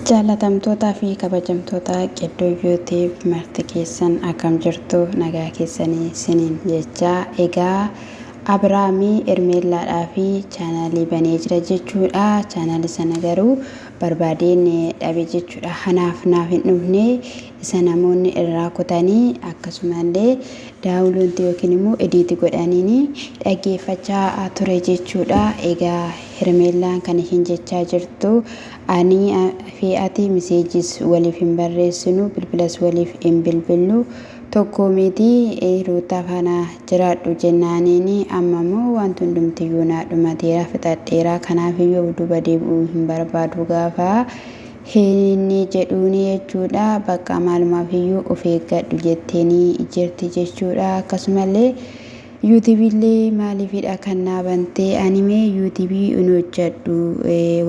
Jaalatamtootaa fi kabajamtoota Qeddoo YouTube marti keessan akkam jirtu nagaa keessanii siniin jechaa egaa Abiraamii Ermeellaadhaa fi chaanaalii banee jira jechuudha. Chaanaalii sana garuu barbaadeen dhabe jechuudha. Hanaaf naaf hin dhufne isa namoonni irraa kutanii akkasumallee daawuloonti yookiin immoo ediiti godhaniin dhaggeeffachaa ture jechuudha. Egaa Hermeellaan kan ishiin jechaa jirtu Ani fi ati miseejis waliif hin barreessinu, bilbilas waliif hin bilbillu. Tokko miti Ruuttaa faana jiraadhu jennaaniin amma immoo wanti hundumtiyyuu naa dhumateera fixadheera kanaafiyyuu of duuba deebi'uu hin barbaadu gaafa inni jedhuuni jechuudha bakka maalumaafiyyuu of eeggadhu jetteenii jirti jechuudha akkasumallee Youtube illee maaliifidha kan naa bantee ani mee youtube hin hojjadhu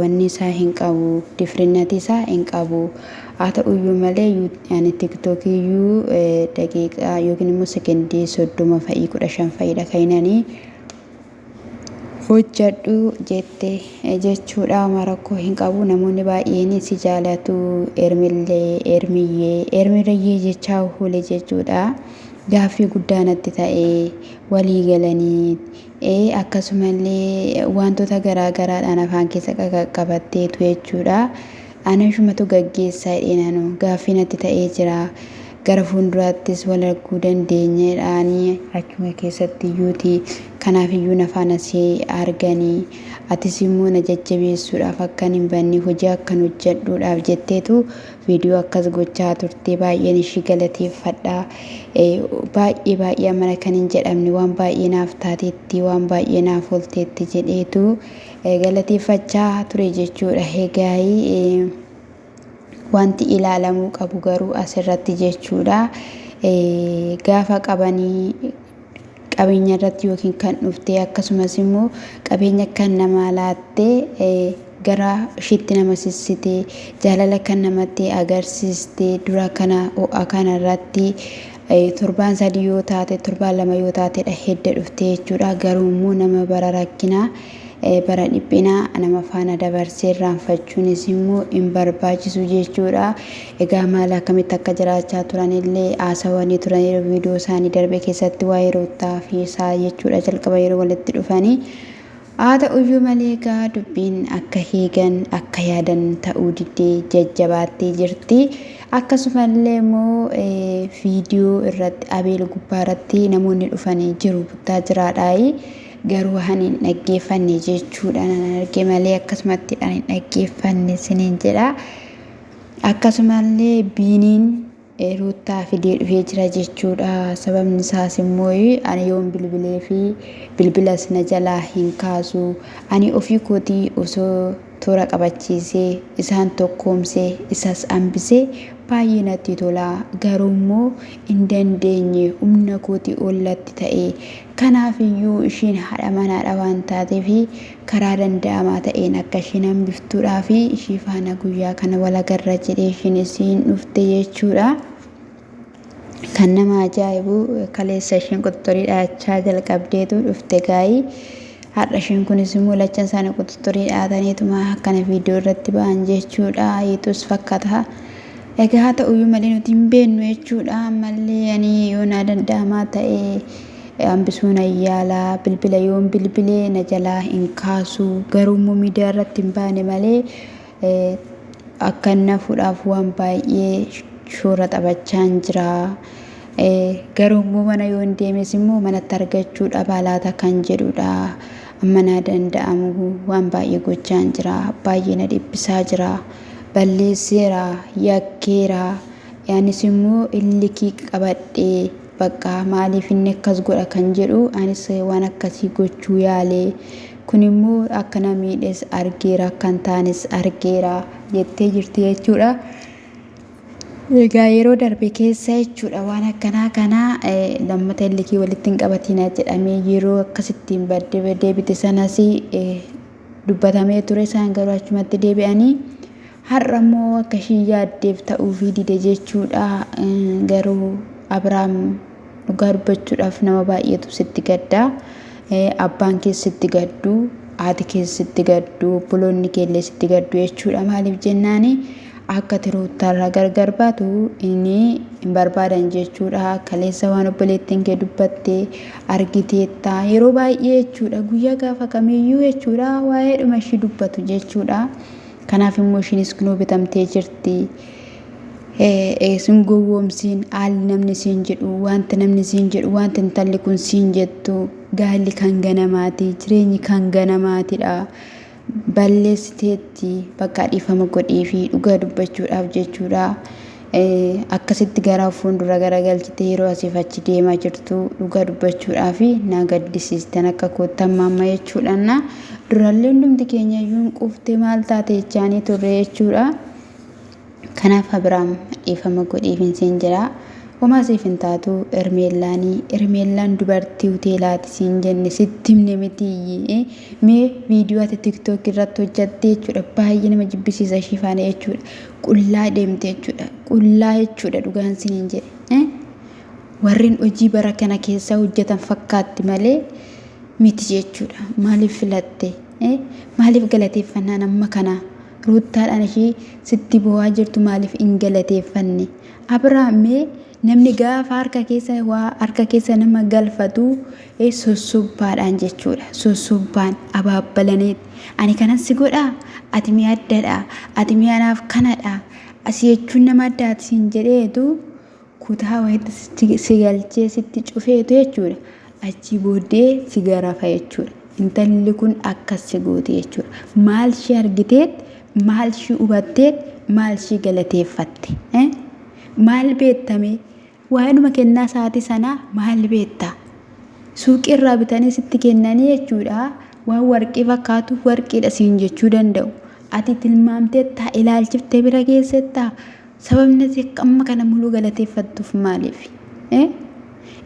wanni isaa hin qabu difrinnati isaa hin qabu haa ta'uyyuu malee ani tiktok iyyuu daqiiqaa yookiin immoo sekendii 30 fa'ii 15 fa'iidha kan ani hojjadhu jette jechuudha homaa rakkoo hin qabu namoonni baay'een si jaalatu ermillee ermiyyee ermiriyyee jechaa oole jechuudha. Gaaffii guddaa natti ta'e. Walii galanii, akkasumallee wantoota garaa garaadhaan afaan keessa qaqaqqabatteetu jechuudha. Ana ishumatu gaggeessaa jedheen anuu gaaffii natti ta'ee jira. Gara fuulduraattis wal arguu dandeenyeedhaani achuma keessatti iyyuuti. Kanaaf iyyuu na faana si arganii. Atis immoo na jajjabeessuudhaaf akkan hin banne hojii akkan hojjedhuudhaaf jetteetu Viidiyoo akkas gochaa turte baay'een ishii galateeffadha. Baay'ee baay'ee amana kan hin jedhamne waan baay'ee naaf taateetti waan baay'ee naaf olteetti jedheetu galateeffachaa ture jechuudha. Egaa wanti ilaalamuu qabu garuu asirratti jechuudha. Gaafa qabanii qabeenya irratti yookiin kan dhuftee akkasumas immoo qabeenya kan namaa laattee gara ishiitti nama sissite jaalala kan namatti agarsiiste dura kana ho'a kana irratti torbaan sadii yoo taate torbaan lama yoo taatedha hedda dhuftee jechuudha garuu immoo nama bara rakkinaa bara dhiphinaa nama faana dabarsee irraanfachuunis immoo hin barbaachisu jechuudha. Egaa maal akkamitti akka jiraachaa turanillee haasawanii turaniiru viidiyoo isaanii darbe keessatti waa'ee Ruuttaa fi isaa jechuudha jalqaba yeroo walitti dhufanii. Haa ta'uyyuu malee egaa dubbiin akka eegan akka yaadan ta'uu diddee jajjabaattee jirti. Akkasumallee immoo viidiyoo irratti Abeel gubbaa irratti namoonni dhufanii jiru buttaa jiraadhaayi. Garuu ani hin dhaggeeffanne jechuudha nan arge malee akkasumatti ani hin dhaggeeffanne siniin jedha. Akkasumallee biiniin ruuttaa fidee dhufee jira jechuudha. Sababni isaas immoo ani yoon bilbilee fi bilbilas na jalaa hin kaasu. Ani ofii kootii osoo toora qabachiisee isaan tokkoomsee isas hambisee baay'ee natti tola. Garuu immoo hin dandeenye humna kootii ol natti ta'e. Kanaaf iyyuu ishiin haadha manaadha waan taateef karaa danda'amaa ta'een akka ishiin hambiftuudhaaf ishii faana guyyaa kana wal agarra jedhee ishiinis hin dhufte jechuudha. Kan nama ajaa'ibu kaleessa ishiin quxuxurii dhaachaa jalqabdeetu dhufte gaa'ii. Har'a ishiin kunis immoo lachan isaanii quxuxurii dhaataniituma akkana viidiyoo irratti ba'an jechuudha. Hiitus fakkaata. Egaa haa ta'uyyuu malee nuti hin beeknu jechuudha. Ammallee ani yoo naa danda'amaa ta'e hambisuu nan yaala. Bilbila yoon bilbilee na jalaa hin kaasu. Garuu immoo miidiyaa irratti hin baane malee akka inni hafuudhaaf waan baay'ee shoora taphachaan jira. Garuu immoo mana yoon deemes immoo manatti argachuu dhabaa laata kan jedhudha. Amma naa danda'amu waan baay'ee gochaan jira. Baay'ee na dhiphisaa jira. Balleesseera, yakkeera. Anis immoo illikii qabadhee bakka maaliif inni akkas godha kan jedhu anis waan akkasii gochuu yaale. Kun immoo akka na miidhes argeera, akka hin taanes argeera jettee jirti jechuudha. Egaa yeroo darbe keessa jechuudha waan akkanaa kana lammata illikii walitti hin qabatinaa jedhamee yeroo akkasittiin badde deebite sanas dubbatamee ture isaan garuu achumatti deebi'anii har'a immoo akka ishiin yaaddeef ta'uufii dide jechuudha. Garuu Abiraam dhugaa dubbachuudhaaf nama baay'eetu sitti gadda. Abbaan kees sitti gaddu, haati kees sitti gaddu, obboloonni keellee sitti gaddu jechuudha. Maaliif jennaani Akka ati Ruuttaarraa gargar baatu inni hin barbaadan jechuudha. Kaleessa waan obboleettiin kee dubbatte argiteetta. Yeroo baay'ee jechuudha guyyaa gaafa kamiyyuu jechuudha waa'eedhuma ishii dubbatu jechuudha. Kanaaf immoo ishiinis kunoo bitamtee jirti. Sin gowwoomsiin haalli namni siin jedhu wanti namni siin jedhu wanti intalli kun siin jettu gaalli kan ganamaati jireenyi kan ganamaatidha. Balleessiteetti bakka dhiifama godhiifi dhugaa dubbachuudhaaf jechuudha. Akkasitti gara fuuldura garagalchitee yeroo asiif achi deemaa jirtu dhugaa dubbachuudhaaf na gaddisiistan akka koottan maamma jechuudha. Durallee hundumti keenya iyyuu hin quuftee maal taate jechaanii turre jechuudha. Kanaaf Abiraam dhiifama godhiifin siin jedha. Homaa siif hin taatu Hermeellaanii. Hermeellaan dubartii hoteelaati siin jenne sitti himne mitiiyyi. Mee viidiyoo ati tiktook irratti hojjatte jechuudha baay'ee nama jibbisiisa ishii faana jechuudha. Qullaa deemte jechuudha. Qullaa jechuudha dhugaan siniin jedhe. Warreen hojii bara kana keessa hojjetan fakkaatti malee miti jechuudha. Maaliif filatte? Maaliif galateeffannaan amma kanaa? Ruuttaadhaan ishii sitti boo'aa jirtu maaliif hin galateeffanne? Abrahaam mee namni gaafa harka keessa waa harka keessa nama galfatu sossobbaadhaan jechuudha. Sossobbaan abaabbalaniit ani kanan si godhaa ati mi'a addadha ati mi'a anaaf kanadha asii jechuun nama addaati siin jedheetu kutaa wayitti si galchee sitti cufeetu jechuudha. Achii booddee si garafa jechuudha. Intalli kun akkas si gooti jechuudha. Maal ishee argiteet, maal ishee hubatteet, maal ishee galateeffatte? Maal beettame? Waa'inuma kennaa sa'aatii sanaa maal beetta? Suuqii irraa bitanii sitti kennanii jechuudha. Waan warqii fakkaatu warqiidha siin jechuu danda'u. Ati tilmaamteettaa ilaalchiftee bira geessettaa? Sababni ati akka amma kana muluu galateeffattuuf maaliif?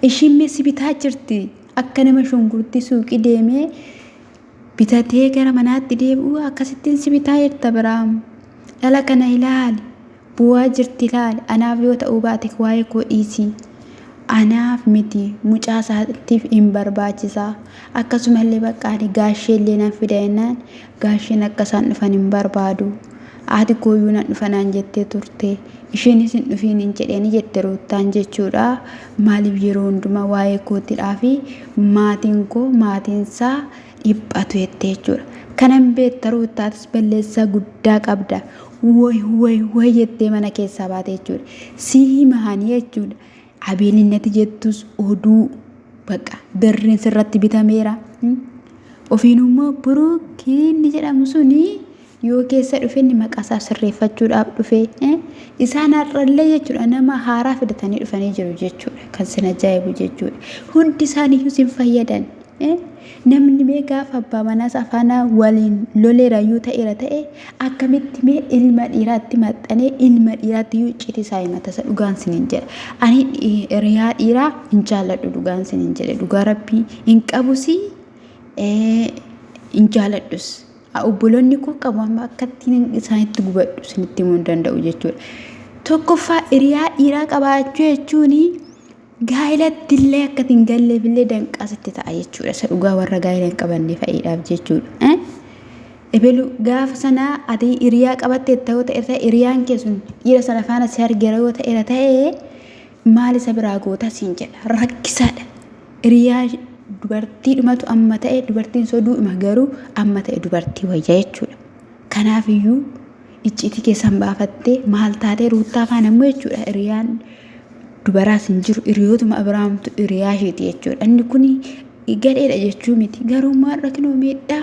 Ishiin mee si bitaa jirti. Akka nama shunkurtii suuqii deemee bitatee gara manaatti deebi'u akkasittiin si bitaa jirta Abiraam. Dhala kana ilaali. Bu'aa jirti ilaali. Anaaf yoo ta'uu baate waa'ee koo dhiisi. Anaaf miti mucaa isaatiif hin barbaachisa. Akkasumallee bakka ani gaashee illee nan fida jennaan gaasheen akka isaan dhufan hin barbaadu. Haati kooyyuu nan dhufa naan jettee turte. Isheenis hin dhufiin hin jedheeni jette Ruuttaan jechuudha. Maaliif yeroo hundumaa waa'ee kootidhaa fi maatiin koo maatiin isaa dhiphatu jette jechuudha. Kanan beekta Ruuttaatis balleessaa guddaa qabda. Woy woy woy jettee mana keessaa baate jechuudha. Si himahanii jechuudha. Abeelinnati jettus oduu bakka birriin sirratti bitameera. Ofiin immoo burukiinni jedhamu suni yoo keessa dhufe inni maqaa isaa sirreeffachuudhaaf dhufe isaan har'allee jechuudha nama haaraa fidatanii dhufanii jiru jechuudha kan sin ajaa'ibu jechuudha hundi isaaniiyyuu sin fayyadan. Namni mee gaafa abbaa manaa isaa faana waliin loleera iyyuu ta'eera ta'e akkamitti mee ilma dhiiraatti maxxanee ilma dhiiraatti iyyuu icciitii isaa himata isa dhugaan siniin jedha. Ani hiriyaa dhiiraa hin jaalladhu dhugaan siniin jedhe dhugaa rabbii hin qabusii hin jaaladhus. Obboloonni koo qabu amma akka ittiin isaanitti gubadhu isinitti himuu hin danda'u jechuudha. Tokkoffaa hiriyaa dhiiraa qabaachuu jechuun gaa'elatti illee akka hin galleef illee danqaa sitti ta'a jechuudha. Isa dhugaa warra gaa'ela hin qabanne fa'iidhaaf jechuudha. Ebelu gaafa sana ati hiriyaa qabatteetta yoo ta'e hiriyaan kee sun dhiira sana faana si argeera yoo ta'eera ta'e maal isa biraa goota siin jedha. Rakkisaadha. Hiriyaa dubartii dhumatu amma ta'e dubartiin soduudhuma garuu amma ta'e dubartii wayya jechuudha. Kanaaf iyyuu icciitii keessan baafattee maal taatee ruuttaa faana immoo jechuudha hiriyaan dubaraas hin jiru hiriyootuma Abiraamtu hiriyaa isheeti jechuudha. Inni kun gadheedha jechuu miti garuu immoo har'a kinoo miidhaa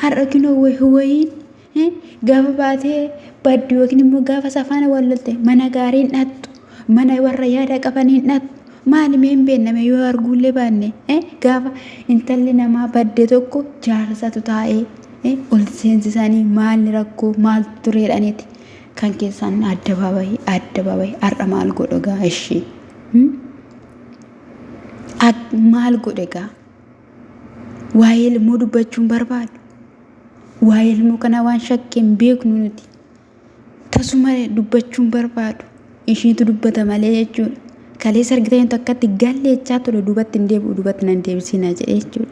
har'a kinoo wayiin gaafa baatee baddu yookiin immoo gaafa safaana wal lolte mana gaarii hin dhattu mana warra yaada qaban hin dhattu maali mee hin beenname yoo arguullee baanne gaafa intalli namaa badde tokko jaarsatu taa'ee ol seensisanii maalli rakkoo maal tureedhaniiti kan keessaan addabaabayii addabaabayii har'a maal godhe gaa ishii maal godhe gaa waa'ee ilmoo dubbachuun barbaadu. Waa'ee ilmoo kanaa waan shakke hin beeknu nuti. Tasuma dubbachuu hin barbaadu. Ishiitu dubbata malee jechuudha. Kaleessa argitanii takkatti galleechaa ture duubatti hin deebi'u duubatti nan deebisiinaa jedhee jechuudha.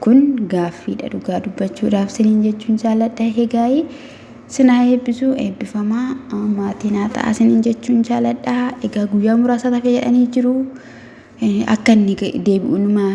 Kun gaaffiidha dhugaa dubbachuudhaaf siniin jechuun jaalladha. Egaayii Sinaa eebbisu eebbifamaa maatii naa ta'a isiniin jechuun jaaladha. Egaa guyyaa muraasa tafe jedhanii jiru. Akka inni deebi'u numa.